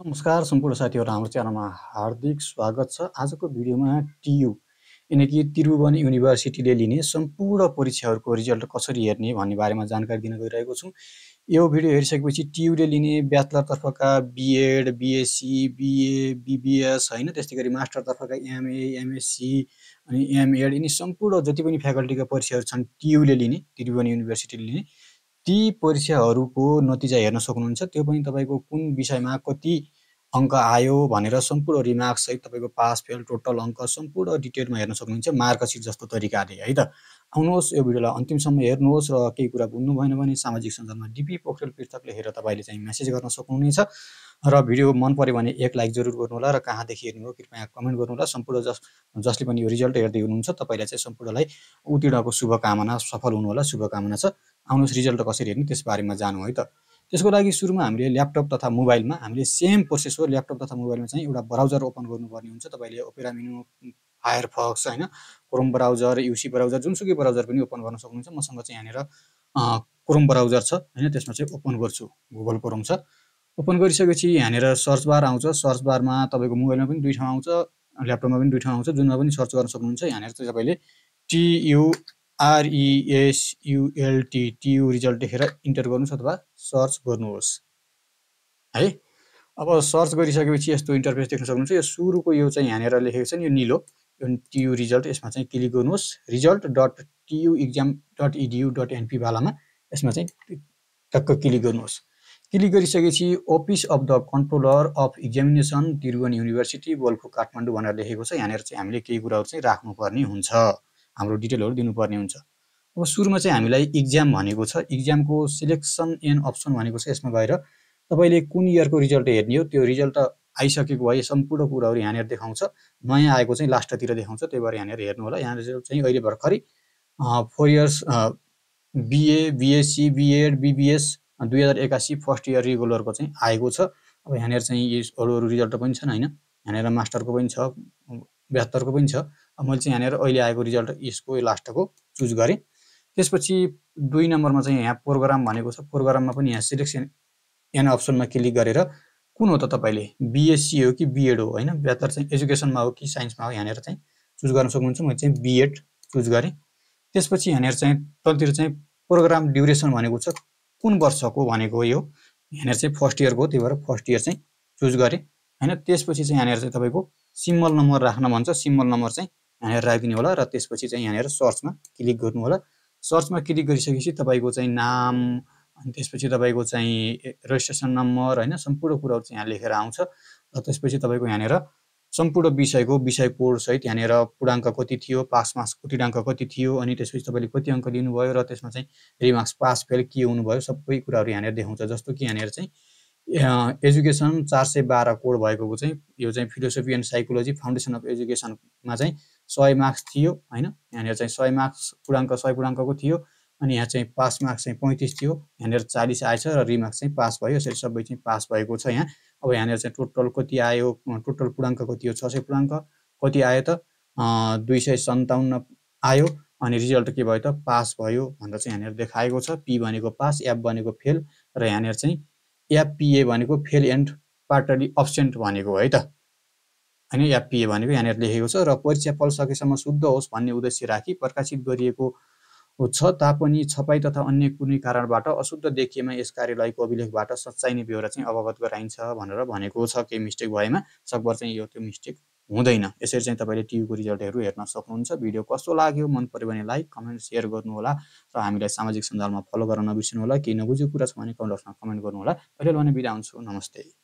नमस्कार सम्पूर्ण साथीहरु, हाम्रो च्यानलमा हार्दिक स्वागत छ। आजको भिडियोमा टियु यानि कि त्रिभुवन युनिभर्सिटीले लिने सम्पूर्ण परीक्षाहरूको रिजल्ट कसरी हेर्ने भन्ने बारेमा जानकारी दिन गइरहेको छु। यो भिडियो हेरिसकेपछि टियुले लिने ब्याचलर तर्फका बिएड, बिएससी, बिए, बिबिएस हैन, त्यस्तैगरी मास्टर तर्फका एमए, एमएससी अनि एमएड यिनी सम्पूर्ण जति पनि फ्याकल्टीका परीक्षाहरू छन् टियुले लिने, त्रिभुवन युनिभर्सिटीले लिने ती परीक्षाहरूको नतिजा हेर्न सक्नुहुन्छ। त्यो पनि तपाईको कुन विषयमा कति अङ्क आयो भनेर सम्पूर्ण रिमार्क्स सहित तपाईको पास फेल टोटल अङ्क सम्पूर्ण डिटेलमा हेर्न सक्नुहुन्छ मार्कसिट जस्तो तरिकाले है त। आउनुहोस् यो भिडियोलाई अन्तिमसम्म हेर्नुहोस् र केही कुरा बुझ्नु भएन भने सामाजिक सञ्जालमा डिपी पोखरेल पृष्ठकले हेरेर तपाईले चाहिँ मेसेज गर्न सक्नुहुनेछ र भिडियो मन पर्यो भने एक लाइक जरुर गर्नु होला र कहाँदेखि हेर्नु हो कृपया कमेन्ट गर्नु होला। सम्पूर्ण जसले पनि यो रिजल्ट हेर्दै हुनुहुन्छ तपाईलाई चाहिँ सम्पूर्णलाई उत्तीर्णको शुभकामना, सफल हुनु होला शुभकामना छ। आउनुहोस् रिजल्ट कसरी हेर्ने त्यस बारेमा जानु है त। त्यसको लागि सुरुमा हामीले ल्यापटप तथा मोबाइलमा हामीले सेम प्रोसेस हो। ल्यापटप तथा मोबाइलमा चाहिँ एउटा ब्राउजर ओपन गर्नुपर्ने हुन्छ। तपाईले ओपेरा मेनु, फायरफक्स हैन, क्रोम ब्राउजर, युसी ब्राउजर जुनसुकै ब्राउजर पनि ओपन गर्न सक्नुहुन्छ। मसँग चाहिँ यहाँनेर क्रोम ब्राउजर छ हैन, त्यसमा चाहिँ ओपन गर्छु। गुगल क्रोम छ। ओपन गरिसकेपछि यहाँनेर सर्च बार आउँछ। सर्च बारमा तपाईको मोबाइलमा पनि दुई ठाउँ आउँछ, ल्यापटपमा पनि दुई ठाउँ आउँछ, जुनमा पनि सर्च गर्न सक्नुहुन्छ। यहाँनेर चाहिँ तपाईले TURESULT टियु रिजल्ट लेखेर इन्टर गर्नुहोस् अथवा सर्च गर्नुहोस् है। अब सर्च गरिसकेपछि यस्तो इन्टरफेस देख्न सक्नुहुन्छ। यो सुरुको यो चाहिँ यहाँनेर लेखेको छ नि, यो निलो यो टियु रिजल्ट, यसमा चाहिँ क्लिक गर्नुहोस्। result.tuexam.edu.np वालामा यसमा चाहिँ टक्क क्लिक गर्नुहोस्। क्लिक गरिसकेपछि office of the controller of examination Tribhuvan university Balkhu Kathmandu भनेर लेखेको छ। यहाँनेर चाहिँ हामीले केही कुराहरू चाहिँ राख्नुपर्ने हुन्छ, हाम्रो डिटेलहरु दिनुपर्ने हुन्छ। अब सुरुमा चाहिँ हामीलाई एक्जाम भनेको छ। एक्जामको सिलेक्सन एन्ड अप्सन भनेको छ। यसमा गएर तपाईले कुन इयरको रिजल्ट हेर्ने हो, त्यो रिजल्ट आइसकेको भए सम्पूर्ण कुराहरू यहाँनेर देखाउँछ। नयाँ आएको चाहिँ लास्टतिर देखाउँछ, त्यही भएर यहाँनेर हेर्नु होला। यहाँ चाहिँ अहिले भर्खरै 4 years BA, BSc, BEd, BBS 2081 first year रेगुलरको चाहिँ आएको छ। अब यहाँनेर चाहिँ अरु रिजल्ट पनि छन् हैन, यहाँनेर मास्टरको पनि छ, ब्याचलरको पनि छ। अब मैले चाहिँ यहाँनेर अहिले आएको रिजल्ट यसको लास्टको चुज गरे। त्यसपछि 2 नम्बरमा चाहिँ यहाँ प्रोग्राम भनेको छ। प्रोग्राममा पनि यहाँ सिलेक्सन एन्ड अप्सनमा क्लिक गरेर कुन हो त तपाईले बिएससी हो कि बिएड हो हैन, ब्याचलर चाहिँ एजुकेसनमा हो कि साइन्समा हो, यहाँनेर चाहिँ चुज गर्न सक्नुहुन्छ। मैले चाहिँ बिएड चुज गरे। त्यसपछि यहाँनेर चाहिँ तलतिर चाहिँ प्रोग्राम ड्युरेसन भनेको छ, कुन वर्षको भनेको हो यो। यहाँनेर चाहिँ फर्स्ट इयरको हो, त्यही भएर फर्स्ट इयर चाहिँ चुज गरे हैन। त्यसपछि चाहिँ यहाँनेर चाहिँ तपाईको सिम्बल नम्बर राख्न भन्छ, सिम्बल नम्बर चाहिँ यहाँनेर राखिदिनु होला र त्यसपछि चाहिँ यहाँनेर सर्चमा क्लिक गर्नु होला। सर्चमा क्लिक गरिसकेपछि तपाईको चाहिँ नाम, अनि त्यसपछि तपाईको चाहिँ रेजिस्ट्रेसन नम्बर हैन, सम्पूर्ण कुराहरु चाहिँ यहाँ लेखेर आउँछ। र त्यसपछि तपाईको यहाँनेर सम्पूर्ण विषयको विषय कोड सहित यहाँनेर पूर्णाङ्क कति थियो, पास मार्क्स उत्तीर्णाङ्क कति थियो, अनि त्यसपछि तपाईले कति अङ्क लिनुभयो र त्यसमा चाहिँ रिमार्क्स पास फेल के हुनुभयो सबै कुराहरु यहाँनेर देखाउँछ। जस्तो कि यहाँनेर चाहिँ एजुकेसन 412 कोड भएको चाहिँ यो चाहिँ philosophy and psychology foundation of एजुकेसनमा चाहिँ 100 मार्क्स थियो हैन। यहाँनेर चाहिँ 100 मार्क्स पूर्णाङ्क 100 पूर्णाङ्कको थियो, अनि यहाँ चाहिँ पास मार्क्स चाहिँ 35 थियो, यहाँनेर 40 आएछ र रिमार्क्स चाहिँ पास भयो। यसरी सबै चाहिँ पास भएको छ यहाँ। अब यहाँनेर चाहिँ टोटल कति आयो, टोटल पूर्णाङ्क कति हो, 600 पूर्णाङ्क कति आयो त 257 आयो, अनि रिजल्ट के भयो त पास भयो भनेर चाहिँ यहाँनेर देखाएको छ। पी भनेको पास, एफ भनेको फेल र यहाँनेर चाहिँ एफपीए भनेको फेल एन्ड पार्टली अब्सेन्ट भनेको है त हैन। एफपीए भनेको यहाँनेर लेखेको छ। र परीक्षा फल सकेसम्म शुद्ध होस् भन्ने उद्देश्य राखी प्रकाशित गरिएको छ तापनि छपाई तथा अन्य कुनै कारणबाट अशुद्ध देखिएमा यस कार्यलयको अभिलेखबाट सच्चाइ नै बेहोरा चाहिँ अवगत गराइन्छ भनेर भनेको छ। केही मिस्टेक भएमा सकभर चाहिँ यो त्यो मिस्टेक हुँदैन। यसरी चाहिँ तपाईले टियुको रिजल्टहरु हेर्न सक्नुहुन्छ। भिडियो कस्तो लाग्यो, मन पर्यो भने लाइक, कमेन्ट, शेयर गर्नु होला र हामीलाई सामाजिक सञ्जालमा फलो गर्न नबिर्सनु होला। केही नबुझेको कुरा छ भने कमेन्ट बक्समा कमेन्ट गर्नु होला। अहिले भने बिदा हुन्छु। नमस्ते।